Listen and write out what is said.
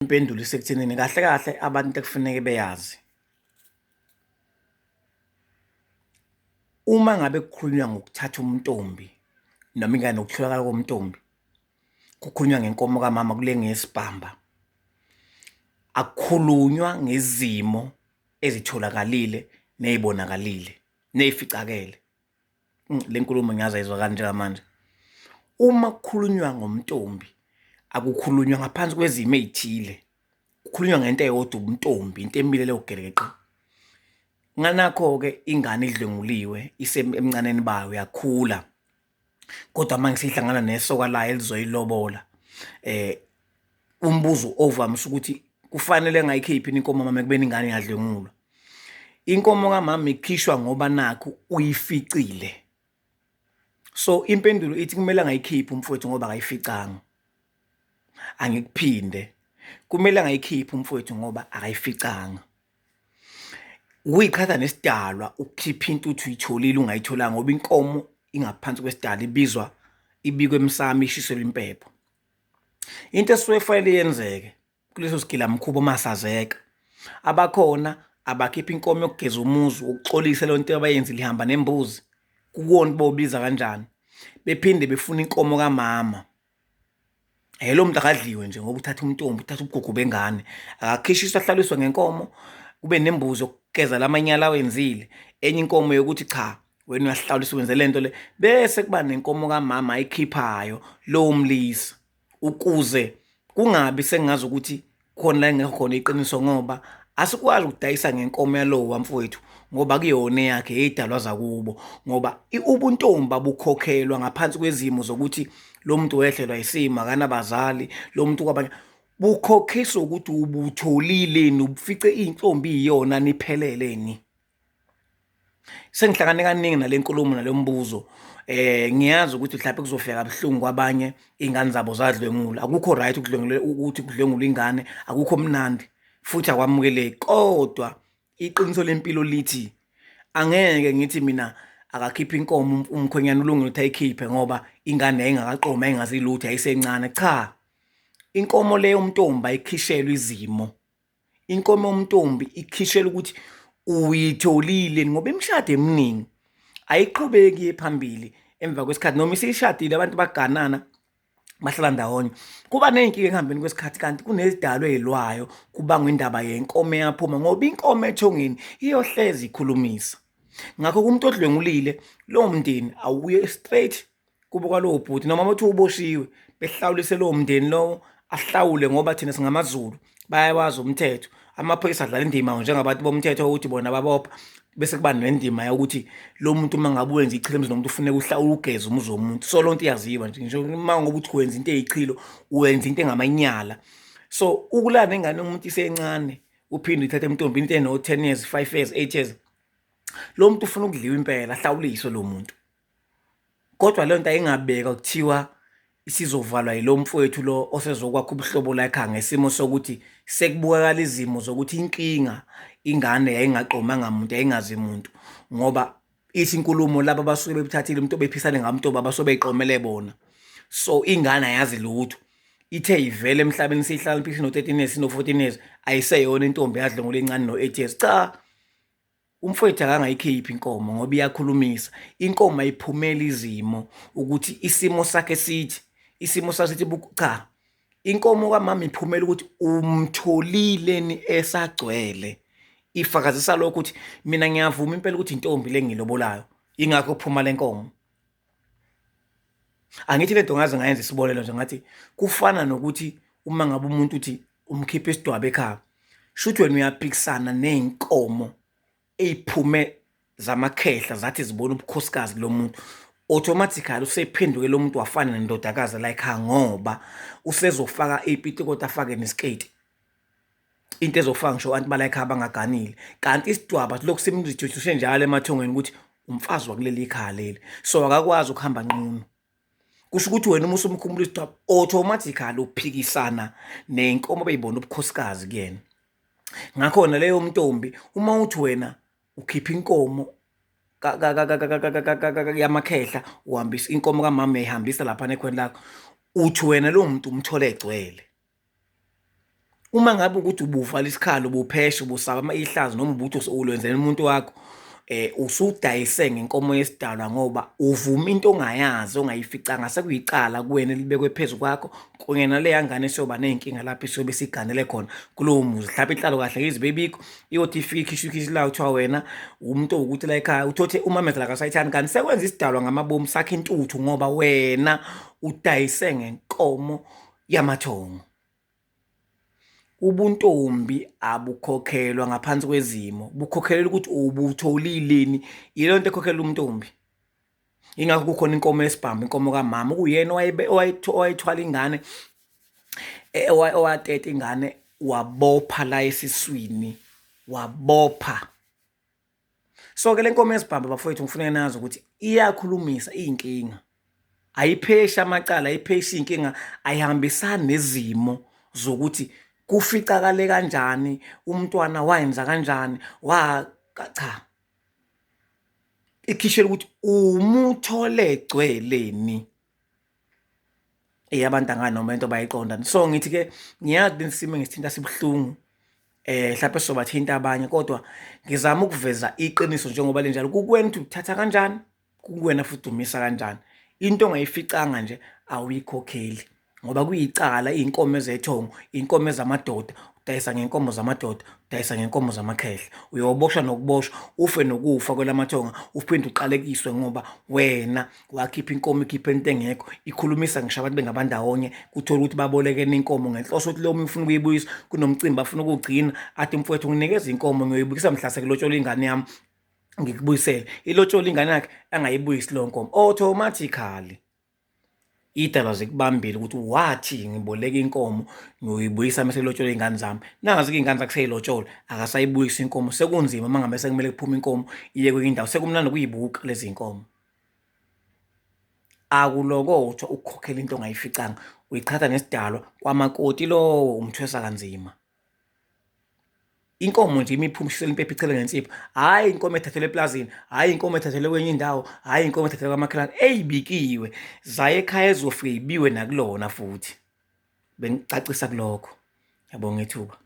Impendulo isekuthenini kahle kahle abantu ekufuneke beyazi. Uma ngabe kukhulunywa ngokuthatha umntombi noma ingane nokutholakala komntombi, kukhulunywa ngenkomo kamama kule ngesibhamba. Akukhulunywa ngezimo ezitholakalile ney'bonakalile ney'ficakele. Le nkulumo ngiyazi ayizwakali njengamanje. Uma kukhulunywa ngomntombi akukhulunywa ngaphansi kwezimo ey'thile, kukhulunywa ngento eyodwa ubuntombi, into emile leyo gelekeqe. Nganakho-ke ingane idlwenguliwe isemncaneni bayo yakhula, kodwa manje isihlangana nesoka layo elizoyilobola. Umbuzo ovamise ukuthi kufanele engayikhiphi yini inkomo mama ekubeni ingane yadlwengulwa. Inkomo kamama ikhishwa ngoba nakhu uyificile. So impendulo ithi kumele angayikhiphi umfowethu ngoba akayificanga. Angikuphinde, kumele angayikhiphi umfowethu ngoba akayificanga. Ukuyiqhatha nesidalwa ukukhipha into uthi uyitholile ungayitholanga ngoba inkomo ingaphansi kwesidalwa ibizwa ibikwe emsamo ishiselwe impepho. Into esuke ifanele yenzeke kuleso sigilamkhuba uma sazeka, abakhona abakhiphe inkomo yokugeza umuzi ukuxolisa leyo nto abayenzile ihamba nembuzi, kuwona bobiza kanjani. Bephinde befune inkomo kamama. Lo muntu akadliwe nje ngoba uthatha umntombi, uthatha ubugugu bengane. Akakhishiswe ahlaliswe ngenkomo, kube nembuzi yokugeza la manyala awenzile. Enye inkomo yokuthi cha, wena uyahlawulisa wenze le nto le. Bese kuba nenkomo kamama ayikhiphayo lowo mlisa ukuze kungabi sengazi ukuthi khona la engekho khona iqiniso ngoba asikwazi ukudayisa ngenkomo yalowo wamfowethu ngoba kuyona eyakhe eyidalwa zakubo ngoba ubuntombi abukhokhelwa ngaphansi kwezimo zokuthi lo muntu wehlelwa isimo akanabazali lo muntu kwabanye bukhokhiswa ukuthi ubutholile ubufice intombi iyona niphelele ni. Sengihlangane kaningi nale nkulumo nalo mbuzo. Ngiyazi ukuthi mhlawumbe kuzofika kabuhlungu kwabanye iy'ngane zabo zadlwengulwa. Akukho right ukudlwengula ukuthi kudlwengulwe ingane, akukho mnandi futhi akwamukeleki, kodwa iqiniso lempilo lithi angeke ngithi mina akakhiphe inkomo umkhwenyana ulungile ukuthi ayikhiphe ngoba ingane yayingakaqomi yayingazi lutho yayisencane. Cha, inkomo leyo ntombi ayikhishelwe izimo. Inkomo yomntombi ikhishelwa ukuthi uyitholile ngoba imishado eminingi ayiqhubeki iye phambili emva kwesikhathi noma isishadile abantu baganana bahlala ndawonye kuba ney'nkinga ekuhambeni kwesikhathi kanti kunezidalo ey'lwayo kubangwa indaba yenkomo eyaphuma ngoba inkomo ethongeni iyohlezi ikhulumisa. Ngakho kumuntu odlwengulile lowo mndeni awuye straight kubo kwalowo bhuti noma uma uboshiwe behlawulise lowo mndeni lowo ahlawule ngoba thina singamaZulu bayawazi umthetho. Amaphoyisa adlala indima njengabantu bomthetho ukuthi bona babopha bese kuba nendima yokuthi lo muntu uma ngabe wenza ichilo emzini womuntu ufuneka uhlawule ugeze umuzi womuntu. So lonto iyaziwa nje ngisho uma ngoba uthi wenza into eyichilo wenza into engamanyala. So ukulala nengane yomuntu isencane uphinde uyithathe emntombini into eno-10 years, 5 years, 8 years lo muntu ufuna ukudliwa impela ahlawuliswe lo muntu. Kodwa leyo nto ayingabekwa kuthiwa isizovalwa yilo mfowethu lo osezokwakha ubuhlobo la ekhaya ngesimo sokuthi sekubukakala izimo zokuthi inkinga ingane yayingaqomanga muntu yayingazi muntu ngoba ithi inkulumo laba basuke bebuthathile umuntu obephisane ngamuntu baba basuke beyiqomele bona. So ingane ayazi lutho ithe ivele emhlabeni siyihlala sino-13 years sino-14 years ayiseyona intombi yadlwengula encane no-8 years. Cha, umfowethu akangayikhiphi inkomo ngoba iyakhulumisa. Inkomo ayiphumeli izimo ukuthi isimo sakhe sithi isimo sasithi cha, inkomo kamama iphumela ukuthi umtholileni esagcwele. Ifakazisa lokho ukuthi mina ngiyavuma impela ukuthi intombi le ngilobolayo ingakho kuphuma le nkomo. Angithi lento ngaze ngayenza isibonelo nje ngathi kufana nokuthi uma ngabe umuntu uthi umkhipha isidwaba ekhaya, shuthi wena uyaphikisana ney'nkomo ey'phume zamakhehla zathi zibona ubukhosikazi kulo muntu. Automatically usephenduke lo muntu wafana nendodakazi la ekhaya ngoba usezofaka ipitikoti afake nesiketi. Into ezofaka ngisho abantu bala ekhaya abangaganile. Kanti isidwaba silokhu simjujushe njalo emathongweni ukuthi umfazi wakuleli khaya leli. So akakwazi ukuhamba nqunu. Kusho ukuthi wena uma usumkhumula isidwaba automatically uphikisana nenkomo obeyibona ubukhosikazi kuyena. Ngakhona leyo ntombi uma uthi wena ukhipha inkomo yamakhehla uhambisa inkomo kamama uyayihambisa laphana ekhweni lakho, uthi wena lowo muntu umthole egcwele. Uma ngabe ukuthi ubuvala isikhala ubuphesha ubusaba ihlazo noma ubuthi ulwenzela umuntu wakho usudayise ngenkomo yesidalwa ngoba uvuma into ongayazi ongayificanga sekuyicala kuwena elibekwe phezu kwakho kunye naleya ngane esiyoba ney'nkinga lapho isobe isiganele khona kulowo muzi mhlawumbe inhlalo kahle yize bebikho iyothi ifike ikhishwe ikhishi layo kuthiwa wena umuntu owukuthi la ekhaya uthothe umamezela kasayithani kanti sekwenza isidalwa ngamabomu sakhe intuthu ngoba wena udayise ngenkomo yamathongo. Ubuntombi abukhokhelwa ngaphansi kwezimo, bukhokhelelwa ukuthi ubutholileni, yileyo nto ekhokhela ubuntombi. Yingakho kukhona inkomo yesibhamu, inkomo kamama, okuyena owayethwala ingane, owateta ingane wabopha la esiswini, wabopha. So-ke le nkomo yesibhamu bafowethu ngifuna nazi ukuthi iyakhulumisa iy'nkinga. Ayipheshi amacala, ayipheshi iy'nkinga, ayihambisani nezimo zokuthi kuficakale kanjani, umntwana wayenza kanjani, wa cha. Ikhishelwa ukuthi umuthole egcweleni. Eyi abantu angani noma into bayiqonda. So ngithi-ke ngiyazi lesi simo engisithinta sibuhlungu mhlawumbe sizobathinta abanye kodwa ngizama ukuveza iqiniso njengoba linjalo. Kukuwena ukuthi ukuthatha kanjani, kukuwena futhi umisa kanjani. Into ongayificanga nje awuyikhokheli ngoba kuyicala iy'nkomo ezethongo, iy'nkomo ezamadoda, udayisa ngenkomo zamadoda, udayisa ngenkomo zamakhehla. Uyoboshwa nokuboshwa, ufe nokufa kwelamathonga, uphinde uqalekiswe ngoba wena wakhipha inkomo ikhiphe into engekho, ikhulumisa ngisho abantu bengabandawonye, uthole ukuthi babolekene inkomo ngenhloso ukuthi lo omunye ufuna ukuyibuyisa, kunomcimbi bafuna ukuwugcina, athi mfowethu nginikeza inkomo ngiyoyibuyisa mhla sekulotsholwa ingane yami ngikubuyisele. Ilotsholwa ingane yakhe angayibuyisi leyo nkomo automatically. Idalwa zikubambile ukuthi wathi ngiboleka inkomo ngiyoyibuyisa mase ilotsholwa iy'ngane zami. Nazi-ke iy'ngane zakhe sey'lotsholwa akasayibuyisi inkomo sekunzima uma ngabe sekumele kuphume inkomo iye kwenye indawo sekumnandi ukuyibuka lezi nkomo. Akulokothwa ukukhokhela into ongayificanga uyiqhatha nesidalwa kwamakoti lowo umthwesa kanzima. Inkomo nje imiphuma ishisela impepho ichele ngensipho. Hhayi inkomo ethathelwe eplazini, hhayi inkomo ethathelwe kwenye indawo, hhayi inkomo ethathelwe kwamakhelwane, eyibikiwe. Zaye ekhaya ezofike ibiwe nakulona futhi. Bengicacisa kulokho. Ngiyabonga ithuba.